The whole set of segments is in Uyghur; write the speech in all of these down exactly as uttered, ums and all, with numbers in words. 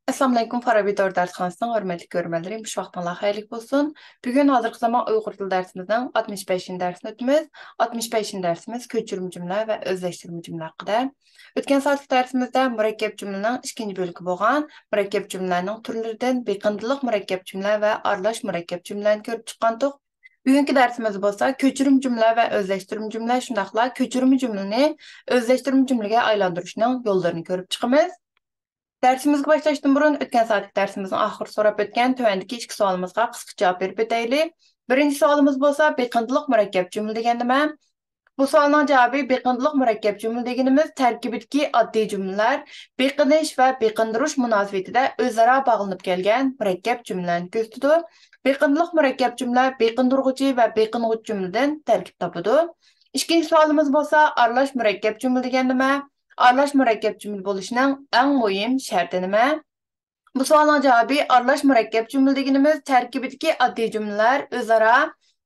ئەسسالامۇئەلەيكۇم، فارابى تور دەرسخانىسىنىڭ ھۆرمەتلىك كۆرۈرمەنلىرى، بۇ ۋاقتىڭلار خەيرلىك بولسۇن. بۈگۈن ھازىرقى زامان ئۇيغۇر تىلى دەرسىمىزنىڭ ئاتمىش بەشىنچى دەرسىنى ئۆتىمىز. ئاتمىش بەشىنچى دەرسىمىز كۆچۈرمە جۈملە ۋە ئۆزلەشتۈرمە جۈملە ھەققىدە. ئۆتكەن سائەتلىك دەرسىمىزدە مۇرەككەپ جۈملىنىڭ ئىككىنچى بۆلىكى بولغان مۇرەككەپ جۈملىلەرنىڭ تۈرلىرىدىن بېقىندىلىق مۇرەككەپ جۈملە ۋە ئارىلاش مۇرەككەپ جۈملىلەرنى كۆرۈپ چىققانتۇق. بۈگۈنكى دەرسىمىزدە بولسا كۆچۈرمە جۈملە ۋە ئۆزلەشتۈرمە جۈملە، شۇنداقلا كۆچۈرمە جۈملىنى ئۆزلەشتۈرمە جۈملىگە ئايلاندۇرۇشنىڭ يوللىرىنى كۆرۈپ چىقىمىز. دەرسىمىزگە باشلاشتىن بۇرۇن، ئۆتكەن سائەتلىك دەرسىمىزنىڭ ئاخىرىدا سوراپ ئۆتكەن تۆۋەندىكى ئىككى سوئالىمىزغا قىسقىچە جاۋاب بېرىپ ئۆتەيلى. بىرىنچى سوئالىمىز بولسا، بېقىندىلىق مۇرەككەپ جۈملە دېگەن نېمە؟ بۇ سوئالنىڭ جاۋابى، بېقىندىلىق مۇرەككەپ جۈملە دېگىنىمىز تەركىبىدىكى ئاددىي جۈملىلەر بېقىنىش ۋە بېقىندۇرۇش مۇناسىۋىتىدە ئۆزئارا باغلىنىپ كەلگەن مۇرەككەپ جۈملىلەرنى كۆرسىتىدۇ. بېقىندىلىق مۇرەككەپ جۈملە بېقىندۇرغۇچى ۋە بېقىنغۇچ جۈملىدىن تەركىب تاپىدۇ. ئىككىنچى سوئالىمىز بولسا، ئارىلاش مۇرەككەپ جۈملە دېگەن نېمە؟ ئارىلاش مۇرەككەپ جۈملە بولۇشنىڭ ئەڭ مۇھىم شەرتى نېمە؟ بۇ سوئالنىڭ جاۋابى، ئارىلاش مۇرەككەپ جۈملە دېگىنىمىز تەركىبىدىكى ئاددىي جۈملىلەر ئۆزئارا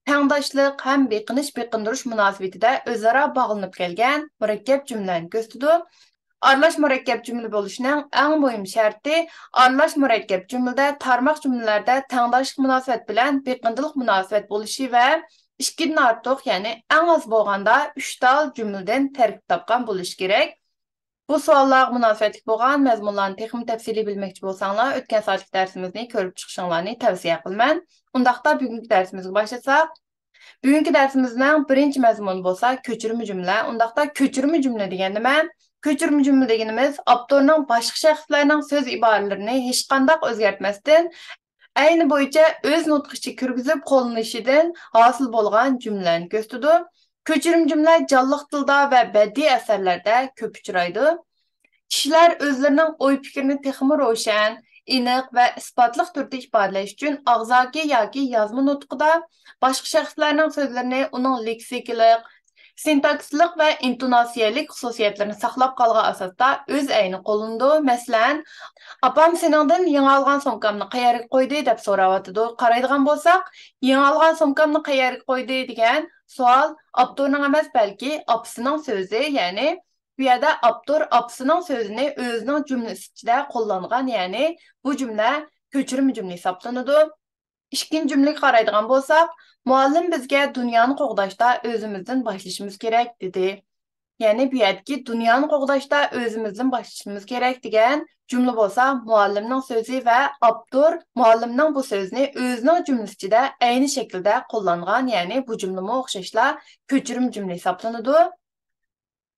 تەڭداشلىق ھەم بېقىنىش-بېقىندۇرۇش مۇناسىۋىتىدە ئۆزئارا باغلىنىپ كەلگەن مۇرەككەپ جۈملىلەرنى كۆرسىتىدۇ. ئارىلاش مۇرەككەپ جۈملە بولۇشنىڭ ئەڭ مۇھىم شەرتى، ئارىلاش مۇرەككەپ جۈملىدە تارماق جۈملىلەردە تەڭداشلىق مۇناسىۋەت بىلەن بېقىندىلىق مۇناسىۋەت بولۇشى ۋە ئىككىدىن ئارتۇق، يەنى ئەڭ ئاز بولغاندا ئۈچ تال جۈملىدىن تەركىب تاپقان بولۇشى كېرەك. بۇ سوئاللارغا مۇناسىۋەتلىك بولغان مەزمۇنلارنى تېخىمۇ تەپسىلىي بىلمەكچى بولساڭلار، ئۆتكەن سائەتلىك دەرسىمىزنى كۆرۈپ چىقىشىڭلارنى تەۋسىيە قىلىمەن. ئۇنداقتا بۈگۈنكى دەرسىمىزگە باشلىساق. بۈگۈنكى دەرسىمىزنىڭ بىرىنچى مەزمۇنى بولسا كۆچۈرمە جۈملە. ئۇنداقتا كۆچۈرمە جۈملە دېگەن نېمە؟ كۆچۈرمە جۈملە دېگىنىمىز ئاپتورنىڭ باشقا شەخسلەرنىڭ سۆز ئىبارىلىرىنى ھېچقانداق ئۆزگەرتمەستىن، ئەينى بويىچە ئۆز نۇتقى ئىچىگە كىرگۈزۈپ قوللىنىشىدىن ھاسىل بولغان جۈملىلەرنى كۆرسىتىدۇ. كۆچۈرمە جۈملە جانلىق تىلدا ۋە بەدىئىي ئەسەرلەردە كۆپ ئۇچرايدۇ. كىشىلەر ئۆزلىرىنىڭ ئوي-پىكرىنى تېخىمۇ روشەن، ئېنىق ۋە ئىسپاتلىق تۈردە ئىپادىلەش ئۈچۈن ئاغزاكى ياكى يازما نۇتقىدا باشقا شەخسلەرنىڭ سۆزلىرىنى ئۇنىڭ لېكسىكىلىق، سىنتاكسىسلىق ۋە ئىنتوناتسىيەلىك خۇسۇسىيەتلىرىنى ساقلاپ قالغان ئاساستا ئۆز ئەينى قوللىنىدۇ. مەسىلەن، «ئاپام سېنىڭدىن يېڭى ئالغان سومكامنى قەيەرگە قويدى؟» دەپ سوراۋاتىدۇ. قارايدىغان بولساق، «يېڭى ئالغان سومكامنى قەيەرگە قويدى؟» دېگەن سوئال ئاپتورنىڭ ئەمەس، بەلكى ئاپىسىنىڭ سۆزى، يەنى بۇ يەردە ئاپتور ئاپىسىنىڭ سۆزىنى ئۆزىنىڭ جۈملىسى ئىچىدە قوللانغان، يەنى بۇ جۈملە كۆچۈرمە جۈملە ھېسابلىنىدۇ. ئىككىنچى جۈملىگە قارايدىغان بولساق، «مۇئەللىم بىزگە دۇنيانى قوغداشتا ئۆزىمىزدىن باشلىشىمىز كېرەك» دېدى. يەنى بۇ يەردىكى «دۇنيانى قوغداشتا ئۆزىمىزدىن باشلىشىمىز كېرەك» دېگەن جۈملە بولسا مۇئەللىمنىڭ سۆزى ۋە ئاپتور مۇئەللىمنىڭ بۇ سۆزىنى ئۆزىنىڭ جۈملىسى ئىچىدە ئەينى شەكىلدە قوللانغان، يەنى بۇ جۈملىمۇ ئوخشاشلا كۆچۈرمە جۈملە ھېسابلىنىدۇ.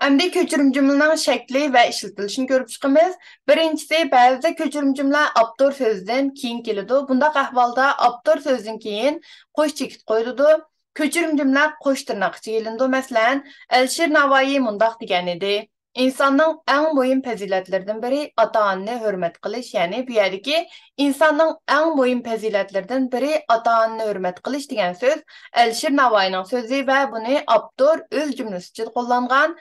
ئەمدى كۆچۈرمە جۈملىنىڭ شەكلى ۋە ئىشلىتىلىشىنى كۆرۈپ چىقىمىز. بىرىنچىسى، بەزىدە كۆچۈرمە جۈملە ئاپتور سۆزىدىن كېيىن كېلىدۇ. بۇنداق ئەھۋالدا ئاپتور سۆزىدىن كېيىن قوش چېكىت قويۇلىدۇ. كۆچۈرمە جۈملە قوش تىرناق ئىچىگە ئېلىنىدۇ. مەسىلەن، ئەلىشىر ناۋايى مۇنداق دېگەنىدى، «ئىنساننىڭ ئەڭ مۇھىم پەزىلەتلىرىدىن بىرى ئاتا-ئانىنى ھۆرمەت قىلىش»، يەنى بۇ يەردىكى «ئىنساننىڭ ئەڭ مۇھىم پەزىلەتلىرىدىن بىرى ئاتا-ئانىنى ھۆرمەت قىلىش» دېگەن سۆز ئەلىشىر ناۋايىنىڭ سۆزى ۋە بۇنى ئاپتور ئۆز جۈملىسى ئىچىدە قوللانغان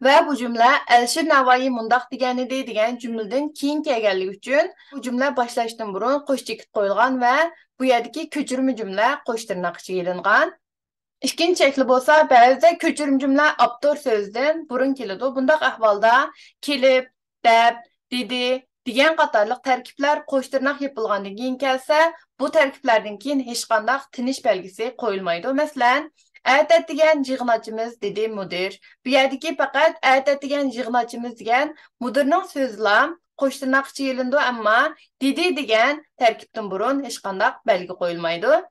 ۋە بۇ جۈملە «ئەلىشىر ناۋايى مۇنداق دېگەنىدى» دېگەن جۈملىدىن كېيىن كەلگەنلىكى ئۈچۈن، بۇ جۈملە باشلاشتىن بۇرۇن قوش چېكىت قويۇلغان ۋە بۇ يەردىكى كۆچۈرمە جۈملە قوش تىرناق ئىچىگە ئېلىنغان. ئىككىنچى شەكلى بولسا، بەزىدە كۆچۈرمە جۈملە ئاپتور سۆزىدىن بۇرۇن كېلىدۇ. بۇنداق ئەھۋالدا «كېلىپ»، «دەپ»، «دېدى» دېگەن قاتارلىق تەركىبلەر قوش تىرناق يېپىلغاندىن كېيىن كەلسە، بۇ تەركىبلەردىن كېيىن ھېچقانداق تىنىش بەلگىسى قويۇلمايدۇ. مەسىلەن، «ئەتە ئەتىگەن يىغىن ئاچىمىز» دېدى مۇدىر. بۇ يەردىكى پەقەت «ئەتە ئەتىگەن يىغىن ئاچىمىز» دېگەن مۇدىرنىڭ سۆزىلا قوش تىرناق ئىچىگە ئېلىنىدۇ، ئەمما «دېدى» دېگەن تەركىبتىن بۇرۇن ھېچقانداق بەلگە قويۇلمايدۇ.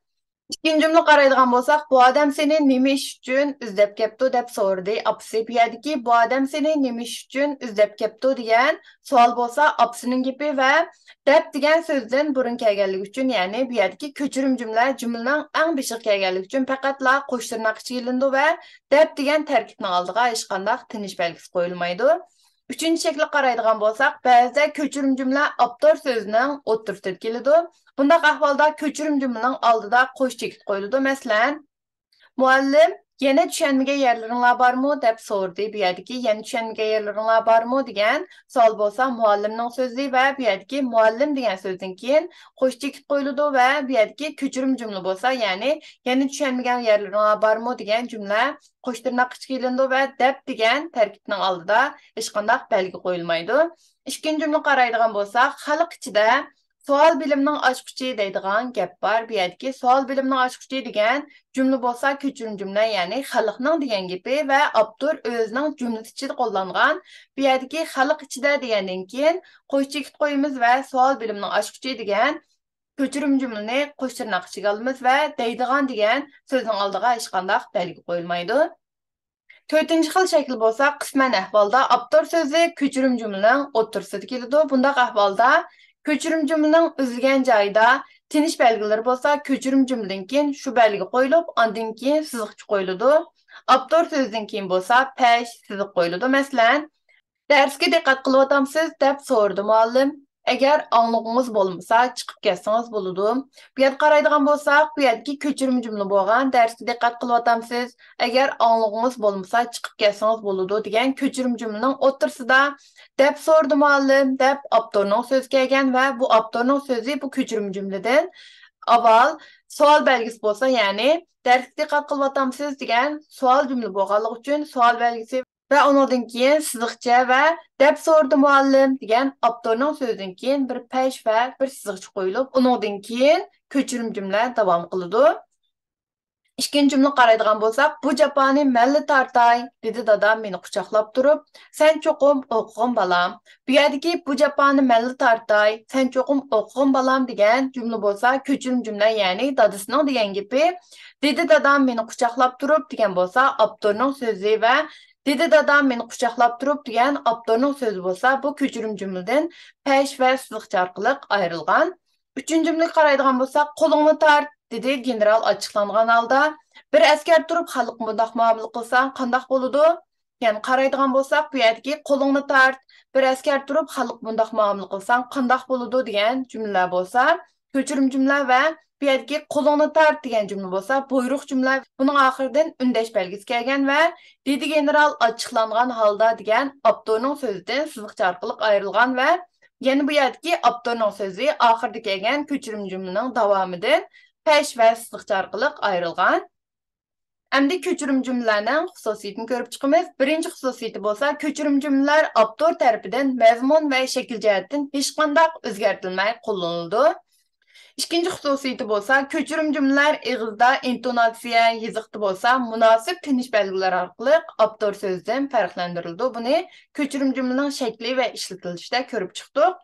ئىككىنچى جۈملىگە قارايدىغان بولساق، «بۇ ئادەم سېنى نېمە ئىش ئۈچۈن ئىزدەپ كەپتۇ؟» دەپ سورىدى ئاپىسى. بۇ يەردىكى «بۇ ئادەم سېنى نېمە ئىش ئۈچۈن ئىزدەپ كەپتۇ؟» دېگەن سوئال بولسا ئاپىسىنىڭ گېپى ۋە «دەپ» دېگەن سۆزدىن بۇرۇن كەلگەنلىكى ئۈچۈن، يەنى بۇ يەردىكى كۆچۈرمە جۈملە جۈملىنىڭ ئەڭ بېشىغا كەلگەنلىكى ئۈچۈن پەقەتلا قوش تىرناق ئىچىگە ئېلىنىدۇ ۋە «دەپ» دېگەن تەركىبنىڭ ئالدىغا ھېچقانداق تىنىش بەلگىسى قويۇلمايدۇ. ئۈچىنچى شەكىلگە قارايدىغان بولساق، بەزىدە كۆچۈرمە جۈملە ئاپتور سۆزىنىڭ ئوتتۇرىسىدا كېلىدۇ. بۇنداق ئەھۋالدا كۆچۈرمە جۈملىنىڭ ئالدىدا قوش چېكىت قويۇلىدۇ. مەسىلەن، مۇئەللىم يەنە چۈشەنمىگەن يەرلىرىڭلار بارمۇ؟ دەپ سورىدى. بۇ يەردىكى يەنە چۈشەنمىگەن يەرلىرىڭلار بارمۇ دېگەن سوئال بولسا مۇئەللىمنىڭ سۆزى ۋە بۇ يەردىكى مۇئەللىم دېگەن سۆزدىن كېيىن قوش چېكىت قويۇلىدۇ ۋە بۇ يەردىكى كۆچۈرمە جۈملە بولسا، يەنى يەنە چۈشەنمىگەن يەرلىرىڭلار بارمۇ دېگەن جۈملە قوش تىرناق ئىچىگە ئېلىنىدۇ ۋە دەپ دېگەن تەركىبنىڭ ئالدىدا ھېچقانداق بەلگە قويۇلمايدۇ. ئىككىنچى جۈملە قارايدىغان بولساق، خەلق ئىچىدە سوئال بىلىمنىڭ ئاچقۇچى دەيدىغان گەپ بار. بۇ يەردىكى سوئال بىلىمنىڭ ئاچقۇچى دېگەن جۈملە بولسا كۆچۈرمە جۈملە، يەنى خەلقنىڭ دېگەن گېپى ۋە ئاپتور ئۆزىنىڭ جۈملىسى ئىچىدە قوللانغان. بۇ يەردىكى خەلق ئىچىدە دېگەندىن كېيىن قوش چېكىت قويىمىز ۋە سوئال بىلىمنىڭ ئاچقۇچى دېگەن كۆچۈرمە جۈملىنى قوش تىرناق ئىچىگە ئالىمىز ۋە دەيدىغان دېگەن سۆزنىڭ ئالدىغا ھېچقانداق بەلگە قويۇلمايدۇ. تۆتىنچى خىل شەكىل بولسا، قىسمەن ئەھۋالدا ئاپتور سۆزى كۆچۈرمە جۈملىنىڭ ئوتتۇرىسىدا كېلىدۇ. بۇنداق ئەھۋالدا كۆچۈرمە جۈملىنىڭ ئۈزۈلگەن جايىدا تىنىش بەلگىلىرى بولسا، كۆچۈرمە جۈملىدىن كېيىن شۇ بەلگە قويۇلۇپ، ئاندىن كېيىن سىزىقچە قويۇلىدۇ. ئاپتور سۆزىدىن كېيىن بولسا پەش، سىزىق قويۇلىدۇ. مەسىلەن، دەرسكە دىققەت قىلىۋاتامسىز؟ دەپ سورىدى مۇئەللىم. ئەگەر ئاڭلىغۇڭىز بولمىسا، چىقىپ كەتسىڭىز بولىدۇ. بۇ يەرگە قارايدىغان بولساق، بۇ يەردىكى كۆچۈرمە جۈملە بولغان، دەرسكە دىققەت قىلىۋاتامسىز؟ ئەگەر ئاڭلىغۇڭىز بولمىسا، چىقىپ كەتسىڭىز بولىدۇ دېگەن كۆچۈرمە جۈملىنىڭ ئوتتۇرىسىدا دەپ سورىدى مۇئەللىم دەپ ئاپتورنىڭ سۆزى كەلگەن ۋە بۇ ئاپتورنىڭ سۆزى بۇ كۆچۈرمە جۈملىدىن ئاۋۋال سوئال بەلگىسى بولسا، يەنى دەرسكە دىققەت قىلىۋاتامسىز دېگەن سوئال جۈملە بولغانلىقى ئۈچۈن سوئال بەلگىسى ۋە ئۇنىڭدىن كېيىن سىزىقچە ۋە دەپ سورىدى مۇئەللىم دېگەن ئاپتورنىڭ سۆزىدىن كېيىن بىر پەش ۋە بىر سىزىقچە قويۇلۇپ، ئۇنىڭدىن كېيىن كۆچۈرمە جۈملە داۋام قىلىدۇ. ئىككىنچى جۈملىگە قارايدىغان بولساق، بۇ جاپانى مەنلا تارتاي، دېدى دادام مېنى قۇچاقلاپ تۇرۇپ. سەن چوقۇم ئوقۇغىن بالام. بۇ يەردىكى بۇ جاپانى مەنلا تارتاي، سەن چوقۇم ئوقۇغىن بالام دېگەن جۈملە بولسا كۆچۈرمە جۈملە، يەنى دادىسىنىڭ دېگەن گېپى، دېدى دادام مېنى قۇچاقلاپ تۇرۇپ دېگەن بولسا ئاپتورنىڭ سۆزى ۋە دېدى دادام مېنى قۇچاقلاپ تۇرۇپ دېگەن ئاپتورنىڭ سۆزى بولسا بۇ كۆچۈرمە جۈملىدىن پەش ۋە سىزىقچە ئارقىلىق ئايرىلغان. ئۈچىنچى جۈملىگە قارايدىغان بولساق، قولۇڭنى تارت، دېدى گېنېرال ئاچچىقلانغان ھالدا. بىر ئەسكەر تۇرۇپ خەلققە مۇنداق مۇئامىلە قىلساڭ قانداق بولىدۇ؟ يەنى قارايدىغان بولساق، بۇ يەردىكى قولۇڭنى تارت، بىر ئەسكەر تۇرۇپ خەلققە مۇنداق مۇئامىلە قىلساڭ قانداق بولىدۇ دېگەن جۈملىلەر بولسا كۆچۈرمە جۈملە ۋە بۇ يەردىكى قولۇڭنى تارت دېگەن جۈملە بولسا بۇيرۇق جۈملە. بۇنىڭ ئاخىرىدىن ئۈندەش بەلگىسى كەلگەن ۋە دېدى گېنېرال ئاچچىقلانغان ھالدا دېگەن ئاپتورنىڭ سۆزىدىن سىزىقچە ئارقىلىق ئايرىلغان ۋە يەنە بۇ يەردىكى ئاپتورنىڭ سۆزى ئاخىرىدا كەلگەن كۆچۈرمە جۈملىنىڭ داۋامىدىن پەش ۋە سىزىقچە ئارقىلىق ئايرىلغان. ئەمدى كۆچۈرمە جۈملىلەرنىڭ خۇسۇسىيىتىنى كۆرۈپ چىقىمىز. بىرىنچى خۇسۇسىيىتى بولسا، كۆچۈرمە جۈملىلەر ئاپتور تەرىپىدىن مەزمۇن ۋە شەكىل جەھەتتىن ھېچقانداق ئۆزگەرتىلمەي قوللىنىلىدۇ. ئىككىنچى خۇسۇسىيىتى بولسا، كۆچۈرمە جۈملىلەر ئېغىزدا ئىنتوناتسىيە، يېزىقتا بولسا مۇناسىپ تىنىش بەلگىلىرى ئارقىلىق ئاپتور سۆزىدىن پەرقلەندۈرۈلىدۇ. بۇنى كۆچۈرمە جۈملىنىڭ شەكلى ۋە ئىشلىتىلىشىدە كۆرۈپ چىقتۇق.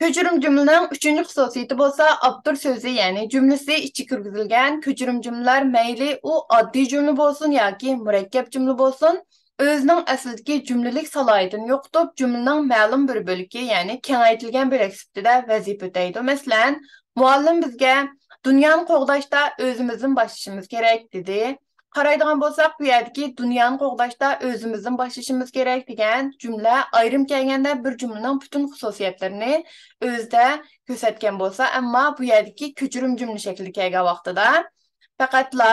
كۆچۈرمە جۈملىنىڭ ئۈچىنچى خۇسۇسىيىتى بولسا ئاپتور سۆزى، يەنى جۈملىسى ئىچىگە كىرگۈزۈلگەن كۆچۈرمە جۈملىلەر، مەيلى ئۇ ئاددىي جۈملە بولسۇن ياكى مۇرەككەپ جۈملە بولسۇن، ئۆزىنىڭ ئەسلىدىكى جۈملىلىك سالاھىيىتىنى يوقىتىپ، جۈملىنىڭ مەلۇم بىر بۆلىكى، يەنى كېڭەيتىلگەن بۆلەك سۈپىتىدە ۋەزىپە ئۆتەيدۇ. مەسىلەن، مۇئەللىم بىزگە دۇنيانى قوغداشتا ئۆزىمىزدىن باشلىشىمىز كېرەك، دېدى. قارايدىغان بولساق، بۇ يەردىكى دۇنيانى قوغداشتا ئۆزىمىزدىن باشلىشىمىز كېرەك دېگەن جۈملە ئايرىم كەلگەندە بىر جۈملىنىڭ پۈتۈن خۇسۇسىيەتلىرىنى ئۆزىدە كۆرسەتكەن بولسا، ئەمما بۇ يەردىكى كۆچۈرمە جۈملە شەكلىدە كەلگەن ۋاقتىدا پەقەتلا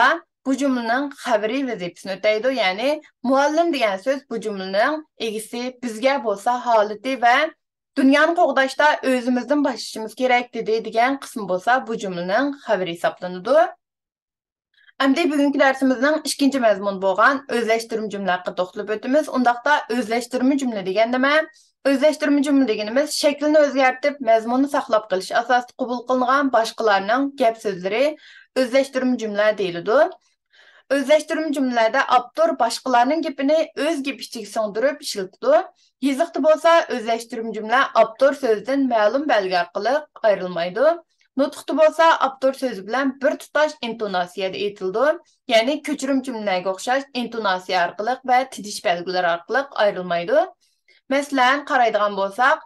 بۇ جۈملىنىڭ خەۋىرىي ۋەزىپىسىنى ئۆتەيدۇ، يەنى مۇئەللىم دېگەن سۆز بۇ جۈملىنىڭ ئىگىسى، بىزگە بولسا ھالىتى ۋە دۇنيانى قوغداشتا ئۆزىمىزدىن باشلىشىمىز كېرەك، دېدى دېگەن قىسمى بولسا بۇ جۈملىنىڭ خەۋىرى ھېسابلىنىدۇ. ئەمدى بۈگۈنكى دەرسىمىزنىڭ ئىككىنچى مەزمۇنى بولغان ئۆزلەشتۈرمە جۈملە ھەققىدە توختىلىپ ئۆتىمىز. ئۇنداقتا ئۆزلەشتۈرمە جۈملە دېگەن نېمە؟ ئۆزلەشتۈرمە جۈملە دېگىنىمىز شەكلىنى ئۆزگەرتىپ، مەزمۇننى ساقلاپ قېلىش ئاساسىدا قوبۇل قىلىنغان باشقىلارنىڭ گەپ سۆزلىرى ئۆزلەشتۈرمە جۈملە دېيىلىدۇ. ئۆزلەشتۈرمە جۈملىلەردە ئاپتور باشقىلارنىڭ گېپىنى ئۆز گېپى ئىچىگە سىڭدۈرۈپ ئىشلىتىدۇ. يېزىقتا بولسا ئۆزلەشتۈرمە جۈملە ئاپتور سۆزىدىن مەلۇم بەلگە ئارقىلىق ئايرىلمايدۇ. نۇتۇقتا بولسا ئاپتور سۆزى بىلەن بىر تۇتاش ئىنتوناتسىيەدە ئېيتىلىدۇ. يەنى كۆچۈرمە جۈملىلەرگە ئوخشاش ئىنتوناتسىيە ئارقىلىق ۋە تىنىش بەلگىلىرى ئارقىلىق ئايرىلمايدۇ. مەسىلەن، قارايدىغان بولساق،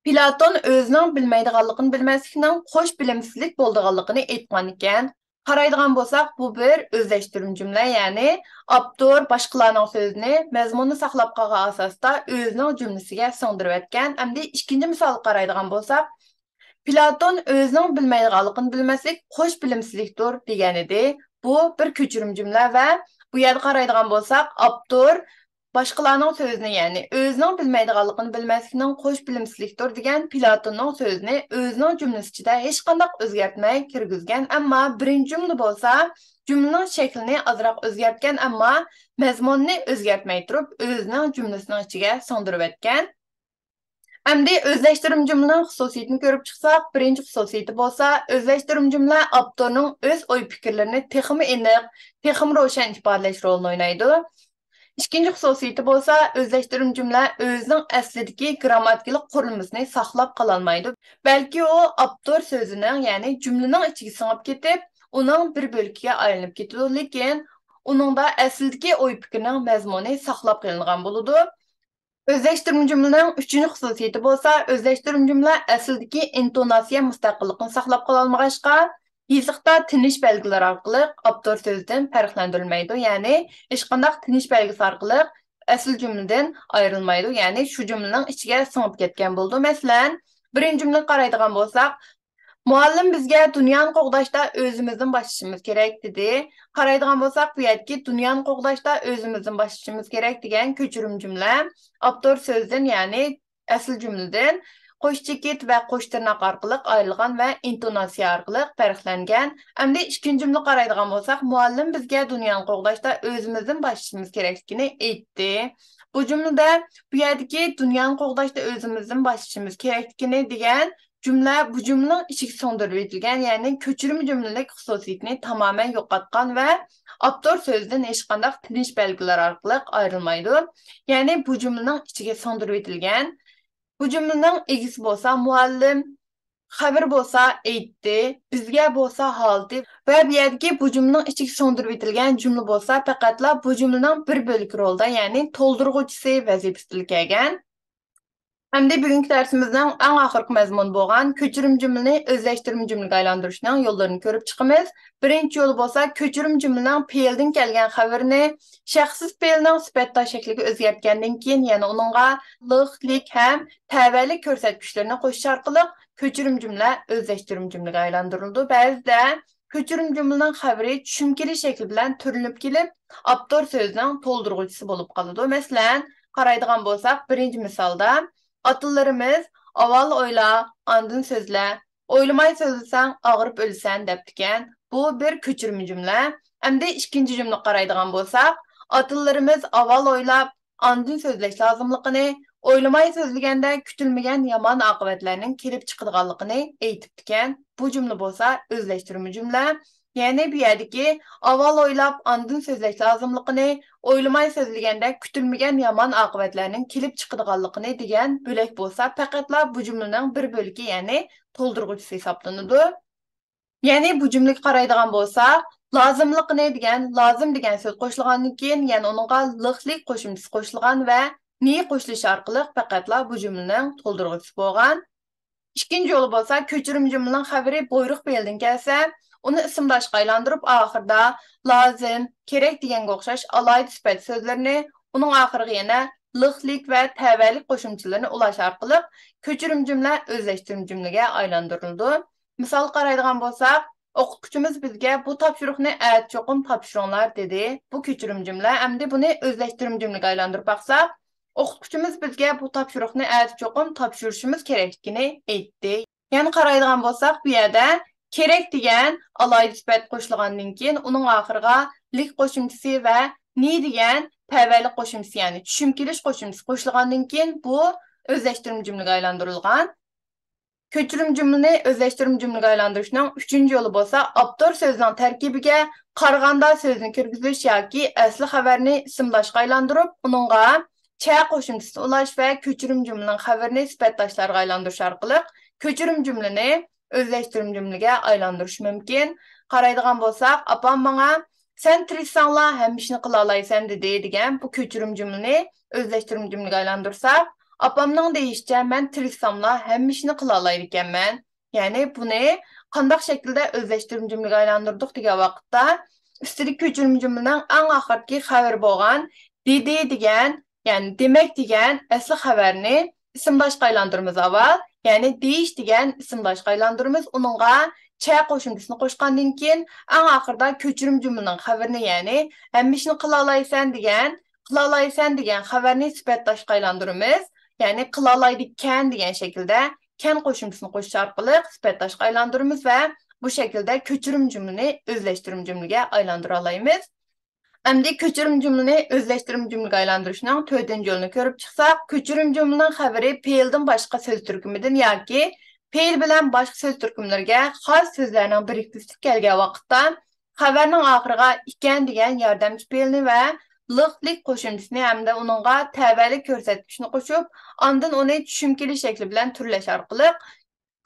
پلاتون ئۆزىنىڭ بىلمەيدىغانلىقىنى بىلمەسلىكنىڭ قوش بىلىمسىزلىك بولىدىغانلىقىنى ئېيتقان ئىكەن. قارايدىغان بولساق، بۇ بىر ئۆزلەشتۈرمە جۈملە، يەنى ئاپتور باشقىلارنىڭ سۆزىنى مەزمۇننى ساقلاپ قالغان ئاساستا ئۆزىنىڭ جۈملىسىگە سىڭدۈرۈۋەتكەن. ئەمدى ئىككىنچى مىسالغا قارايدىغان بولساق، پلاتون ئۆزىنىڭ بىلمەيدىغانلىقىنى بىلمەسلىك قوش بىلىمسىزلىكتۇر دېگەنىدى. بۇ بىر كۆچۈرمە جۈملە ۋە بۇ يەردە قارايدىغان بولساق، ئاپتور باشقىلارنىڭ سۆزىنى، يەنى ئۆزىنىڭ بىلمەيدىغانلىقىنى بىلمەسلىكنىڭ قوش بىلىمسىزلىكتۇر دېگەن پلاتوننىڭ سۆزىنى ئۆزىنىڭ جۈملىسى ئىچىدە ھېچقانداق ئۆزگەرتمەي كىرگۈزگەن، ئەمما بىرىنچى جۈملىدە بولسا جۈملىنىڭ شەكلىنى ئازراق ئۆزگەرتكەن، ئەمما مەزمۇنىنى ئۆزگەرتمەي تۇرۇپ ئۆزىنىڭ جۈملىسىنىڭ ئىچىگە سىڭدۈرۈۋەتكەن. ئەمدى ئۆزلەشتۈرمە جۈملىنىڭ خۇسۇسىيىتىنى كۆرۈپ چىقساق، بىرىنچى خۇسۇسىيىتى بولسا، ئۆزلەشتۈرمە جۈملە ئاپتورنىڭ ئۆز ئوي-پىكىرلىرىنى تېخىمۇ ئېنىق، تېخىمۇ روشەن ئىپادىلەش رولىنى ئوينايدۇ. ئىككىنچى خۇسۇسىيىتى بولسا، ئۆزلەشتۈرمە جۈملە ئۆزىنىڭ ئەسلىدىكى گىرامماتىكىلىق قۇرۇلمىسىنى ساقلاپ قالالمايدۇ، بەلكى ئۇ ئاپتور سۆزىنىڭ، يەنى جۈملىنىڭ ئىچىگە سىڭىپ كېتىپ، ئۇنىڭ بىر بۆلىكىگە ئايلىنىپ كېتىدۇ، لېكىن ئۇنىڭدا ئەسلىدىكى ئوي-پىكىرنىڭ مەزمۇنى ساقلاپ قېلىنغان بولىدۇ. ئۆزلەشتۈرمە جۈملىنىڭ ئۈچىنچى خۇسۇسىيىتى بولسا، ئۆزلەشتۈرمە جۈملە ئەسلىدىكى ئىنتوناتسىيە مۇستەقىللىقىنى ساقلاپ قالالمىغاچقا، يېزىقتا تىنىش بەلگىلىرى ئارقىلىق ئاپتور سۆزىدىن پەرقلەندۈرۈلمەيدۇ، يەنى ھېچقانداق تىنىش بەلگىسى ئارقىلىق ئەسلى جۈملىدىن ئايرىلمايدۇ، يەنى شۇ جۈملىنىڭ ئىچىگە سىڭىپ كەتكەن بولىدۇ. مەسىلەن، بىرىنچى جۈملىگە قارايدىغان بولساق، مۇئەللىم بىزگە دۇنيانى قوغداشتا ئۆزىمىزدىن باشلىشىمىز كېرەك، دېدى. قارايدىغان بولساق، بۇ يەردىكى دۇنيانى قوغداشتا ئۆزىمىزدىن باشلىشىمىز كېرەك دېگەن كۆچۈرمە جۈملە ئاپتور سۆزىدىن، يەنى ئەسلى جۈملىدىن قوش چېكىت ۋە قوش تىرناق ئارقىلىق ئايرىلغان ۋە ئىنتوناتسىيە ئارقىلىق پەرقلەنگەن. ئەمدى ئىككىنچى جۈملىگە قارايدىغان بولساق، مۇئەللىم بىزگە دۇنيانى قوغداشتا ئۆزىمىزدىن باشلىشىمىز كېرەكلىكىنى ئېيتتى. بۇ جۈملىدە بۇ يەردىكى دۇنيانى قوغداشتا ئۆزىمىزدىن باشلىشىمىز كېرەكلىكىنى دېگەن جۈملە بۇ جۈملىنىڭ ئىچىگە سىڭدۈرۈۋېتىلگەن، يەنى كۆچۈرمە جۈملىلىك خۇسۇسىيىتىنى تامامەن يوقاتقان ۋە ئاپتور سۆزىدىن ھېچقانداق تىنىش بەلگىلىرى ئارقىلىق ئايرىلمايدۇ. يەنى بۇ جۈملىنىڭ ئىچىگە سىڭدۈرۈۋېتىلگەن. بۇ جۈملىنىڭ ئىگىسى بولسا مۇئەللىم، خەۋىرى بولسا ئېيتتى، بىزگە بولسا ھالىتى ۋە بۇ يەردىكى بۇ جۈملىنىڭ ئىچىگە سىڭدۈرۈۋېتىلگەن جۈملە بولسا پەقەتلا بۇ جۈملىنىڭ بىر بۆلىكى رولىدا، يەنى تولدۇرغۇچىسى ۋەزىپىسىدە كەلگەن. ئەمدى بۈگۈنكى دەرسىمىزنىڭ ئەڭ ئاخىرقى مەزمۇنى بولغان كۆچۈرمە جۈملىنى ئۆزلەشتۈرمە جۈملىگە ئايلاندۇرۇشنىڭ يوللىرىنى كۆرۈپ چىقىمىز. بىرىنچى يولى بولسا، كۆچۈرمە جۈملىنىڭ پېئىلدىن كەلگەن خەۋىرىنى شەخسىز پېئىلنىڭ سۈپەت داش شەكلىگە ئۆزگەرتكەندىن كېيىن، يەنى ئۇنىڭغا لىق، لىك ھەم تەۋەلىك كۆرسەتكۈچلىرىنى قوشۇش ئارقىلىق كۆچۈرمە جۈملە ئۆزلەشتۈرمە جۈملىگە ئايلاندۇرۇلىدۇ. بەزىدە كۆچۈرمە جۈملىنىڭ خەۋىرى چۈشۈمكىلىك شەكىل بىلەن تۈرلىنىپ كېلىپ، ئاپتور سۆزىنىڭ تولدۇرغۇچىسى بولۇپ قالىدۇ. مەسىلەن، قارايدىغان بولساق، بىرىنچى مىسالدا، ئاتىلىرىمىز «ئاۋۋال ئويلا، ئاندىن سۆزلە، ئويلىماي سۆزلىسەڭ، ئاغرىپ ئۆلىسەن» دەپتىكەن. بۇ بىر كۆچۈرمە جۈملە. ئەمدى ئىككىنچى جۈملىگە قارايدىغان بولساق، ئاتىلىرىمىز ئاۋۋال ئويلاپ، ئاندىن سۆزلەش لازىملىقىنى، ئويلىماي سۆزلىگەندە كۈتۈلمىگەن يامان ئاقىۋەتلەرنىڭ كېلىپ چىقىدىغانلىقىنى ئېيتىپتىكەن. بۇ جۈملە بولسا ئۆزلەشتۈرمە جۈملە. يەنى بۇ يەردىكى «ئاۋۋال ئويلاپ، ئاندىن سۆزلەش لازىملىقىنى، ئويلىماي سۆزلىگەندە كۈتۈلمىگەن يامان ئاقىۋەتلەرنىڭ كېلىپ چىقىدىغانلىقىنى» دېگەن بۆلەك بولسا پەقەتلا بۇ جۈملىنىڭ بىر بۆلىكى، يەنى تولدۇرغۇچىسى ھېسابلىنىدۇ. يەنى بۇ جۈملىگە قارايدىغان بولساق، «لازىملىقىنى» دېگەن «لازىم» دېگەن سۆز قوشۇلغاندىن كېيىن، يەنە ئۇنىڭغا «لىق، لىك» قوشۇمچىسى قوشۇلغان ۋە «نى» قوشۇلۇش ئارقىلىق پەقەتلا بۇ جۈملىنىڭ تولدۇرغۇچىسى بولغان. ئىككىنچى يولى بولسا، كۆچۈرمە جۈملىنىڭ خەۋىرى بۇيرۇق پېئىلدىن كەلسە، ئۇنى ئىسىم داشقا ئايلاندۇرۇپ، ئاخىرىدا «لازىم، كېرەك» دېگەنگە ئوخشاش ئالاھىدە سۈپەت سۆزلىرىنى، ئۇنىڭ ئاخىرىغا يەنە «لىق، لىك» ۋە تەۋەلىك قوشۇمچىلىرىنى ئۇلاش ئارقىلىق كۆچۈرمە جۈملە ئۆزلەشتۈرمە جۈملىگە ئايلاندۇرۇلىدۇ. مىسالغا قارايدىغان بولساق، «ئوقۇتقۇچىمىز بىزگە بۇ تاپشۇرۇقنى ئەتە چوقۇم تاپشۇرۇڭلار» دېدى. بۇ كۆچۈرمە جۈملە. ئەمدى بۇنى ئۆزلەشتۈرمە جۈملىگە ئايلاندۇرۇپ باقساق، «ئوقۇتقۇچىمىز بىزگە بۇ تاپشۇرۇقنى ئەتە چوقۇم تاپشۇرۇشىمىز كېرەكلىكىنى ئېيتتى». يەنە قارايدىغان بولساق، بۇ يەردە «كېرەك» دېگەن ئالاھىدە سۈپەت قوشۇلغاندىن كېيىن، ئۇنىڭ ئاخىرىغا «لىك» قوشۇمچىسى ۋە «نى» دېگەن تەۋەلىك قوشۇمچىسى، يەنى چۈشۈم كېلىش قوشۇمچىسى قوشۇلغاندىن كېيىن، بۇ ئۆزلەشتۈرمە جۈملىگە ئايلاندۇرۇلغان. كۆچۈرمە جۈملىنى ئۆزلەشتۈرمە جۈملىگە ئايلاندۇرۇشنىڭ ئۈچىنچى يولى بولسا، ئاپتور سۆزىنىڭ تەركىبىگە قارىغاندا سۆزنى كىرگۈزۈش ياكى ئەسلى خەۋەرنى ئىسىمداشقا ئايلاندۇرۇپ، ئۇنىڭغا «چە» قوشۇمچىسىنى ئۇلاش ۋە كۆچۈرمە جۈملىنىڭ خەۋىرىنى سۈپەتداشلارغا ئايلاندۇرۇش ئارقىلىق كۆچۈرمە جۈملىنى ئۆزلەشتۈرمە جۈملىگە ئايلاندۇرۇش مۇمكىن. قارايدىغان بولساق، ئاپام ماڭا «سەن تىرىشساڭلا، ھەممە ئىشنى قىلالايسەن» دېدى، دېگەن بۇ كۆچۈرمە جۈملىنى ئۆزلەشتۈرمە جۈملىگە ئايلاندۇرساق، «ئاپامنىڭ دېيىشىچە، مەن تىرىشساملا، ھەممە ئىشنى قىلالايدىكەنمەن.» يەنى بۇنى قانداق شەكىلدە ئۆزلەشتۈرمە جۈملىگە ئايلاندۇردۇق دېگەن ۋاقىتتا، ئۈستىدىكى كۆچۈرمە جۈملىنىڭ ئەڭ ئاخىرقى خەۋىرى بولغان «دېدى» دېگەن، يەنى «دېمەك» دېگەن ئەسلى خەۋەرنى ئىسىمداشقا ئايلاندۇرىمىز ئاۋۋال. يەنى «دېيىش» دېگەن ئىسىمداشقا ئايلاندۇرىمىز. ئۇنىڭغا چە قوشۇمچىسىنى قوشقاندىن كېيىن، ئەڭ ئاخىرىدا كۆچۈرۈم جۈملىنىڭ خەۋىرىنى، يەنى ھەممە ئىشنى قىلالايسەن دېگەن، قىلالايسەن دېگەن خەۋەرنى سۈپەت تاشقا ئايلاندۇرىمىز. يەنى قىلالايدىكەن دېگەن شەكىلدە كەن قوشۇمچىسىنى قوشۇش ئارقىلىق سۈپەت تاشقا ئايلاندۇرىمىز ۋە بۇ شەكىلدە كۆچۈرۈم جۈملىنى ئۆزلەشتۈرۈم جۈملىگە ئايلاندۇرالايمىز. ئەمدى كۆچۈرۈم جۈملىنى ئۆزلەشتۈرۈم جۈملىگە ئايلاندۇرۇشنىڭ تۆتىنچى يولىنى كۆرۈپ چىقساق، كۆچۈرۈم جۈملىنىڭ خەۋىرى پېئىلدىن باشقا سۆز تۈركۈمىدىن ياكى پېئىل بىلەن باشقا سۆز تۈركۈملىرىگە خاس سۆزلەرنىڭ بىرىكمىسى كەلگەن ۋاقىتتا، خەۋەرنىڭ ئاخىرىغا ئىكەن دېگەن ياردەمچى پېئىلنى ۋە لىق، لىك قوشۇمچىسىنى ھەمدە ئۇنىڭغا تەۋەلىك كۆرسەتكۈچنى قوشۇپ، ئاندىن ئۇنى چۈشۈم كېلىش شەكلى بىلەن تۈرلەش ئارقىلىق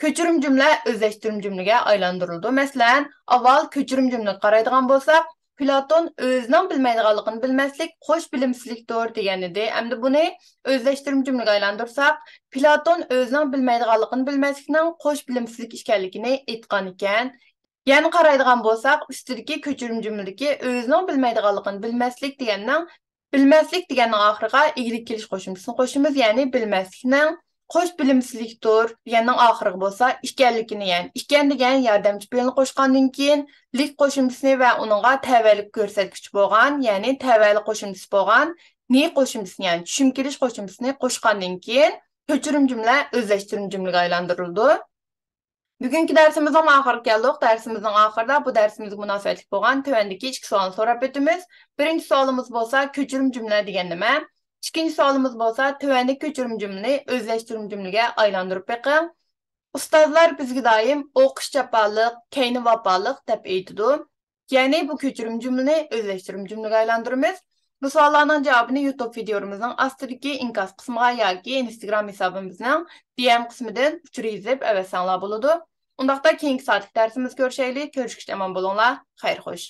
كۆچۈرۈم جۈملە ئۆزلەشتۈرۈم جۈملىگە ئايلاندۇرۇلىدۇ. مەسىلەن، ئاۋۋال كۆچۈرۈم جۈملىگە قارايدىغان بولساق، پلاتون ئۆزىنىڭ بىلمەيدىغانلىقىنى بىلمەسلىك قوش بىلىمسىزلىكتۇر دېگەن ئىدى. ئەمدى بۇنى ئۆزلەشتۈرۈم جۈملىگە ئايلاندۇرساق، پلاتون ئۆزىنىڭ بىلمەيدىغانلىقىنى بىلمەسلىكنىڭ قوش بىلىمسىزلىك ئىكەنلىكىنى ئېيتقان ئىكەن. يەنە قارايدىغان بولساق، ئۈستىدىكى كۆچۈرۈم جۈملىدىكى ئۆزىنىڭ بىلمەيدىغانلىقىنى بىلمەسلىك دېگەننىڭ، بىلمەسلىك دېگەننىڭ ئاخىرىغا ئىگىلىك كېلىش قوشۇمچىسىنى قوشىمىز، يەنى بىلمەسلىكنىڭ قوش بىلىمسىزلىكتۇر دېگەننىڭ ئاخىرىغا بولسا ئىكەنلىكىنى، يەنى ئىكەن دېگەن ياردەمچى پېئىلنى قوشقاندىن كېيىن، لىك قوشۇمچىسىنى ۋە ئۇنىڭغا تەۋەلىك كۆرسەتكۈچ بولغان، يەنى تەۋەلىك قوشۇمچىسى بولغان نى قوشۇمچىسىنى، يەنى چۈشۈم كېلىش قوشۇمچىسىنى قوشقاندىن كېيىن، كۆچۈرۈم جۈملە ئۆزلەشتۈرۈم جۈملىگە ئايلاندۇرۇلىدۇ. بۈگۈنكى دەرسىمىزنىڭ ئاخىرىغا كەلدۇق. دەرسىمىزنىڭ ئاخىرىدا بۇ دەرسىمىزگە مۇناسىۋەتلىك بولغان تۆۋەندىكى ئىككى سوئالنى سوراپ ئۆتىمىز. بىرىنچى سوئالىمىز بولسا، كۆچۈرۈم جۈملە دېگەن نېمە؟ ئىككىنچى سوئالىمىز بولسا، تۆۋەندىكى كۆچۈرۈم جۈملىنى ئۆزلەشتۈرۈم جۈملىگە ئايلاندۇرۇپ بېقىڭ. ئۇستازلار بىزگە دائىم «ئوقۇش جاپالىق، كەينى ۋاپالىق» دەپ ئېيتىدۇ. يەنى بۇ كۆچۈرۈم جۈملىنى ئۆزلەشتۈرۈم جۈملىگە ئايلاندۇرىمىز. بۇ سوئاللارنىڭ جاۋابىنى يۇتۇب ۋىدىيولىرىمىزنىڭ ئاستىدىكى ئىنكاس قىسمىغا ياكى ئىنستاگرام ھېسابىمىزنىڭ دى ئېم قىسمىدىن ئۇچۇر يېزىپ ئەۋەتسەڭلار بولىدۇ. ئۇنداقتا كېيىنكى سائەتلىك دەرسىمىزدە كۆرۈشەيلى. كۆرۈشكىچە ئامان بولۇڭلار. خەير خوش.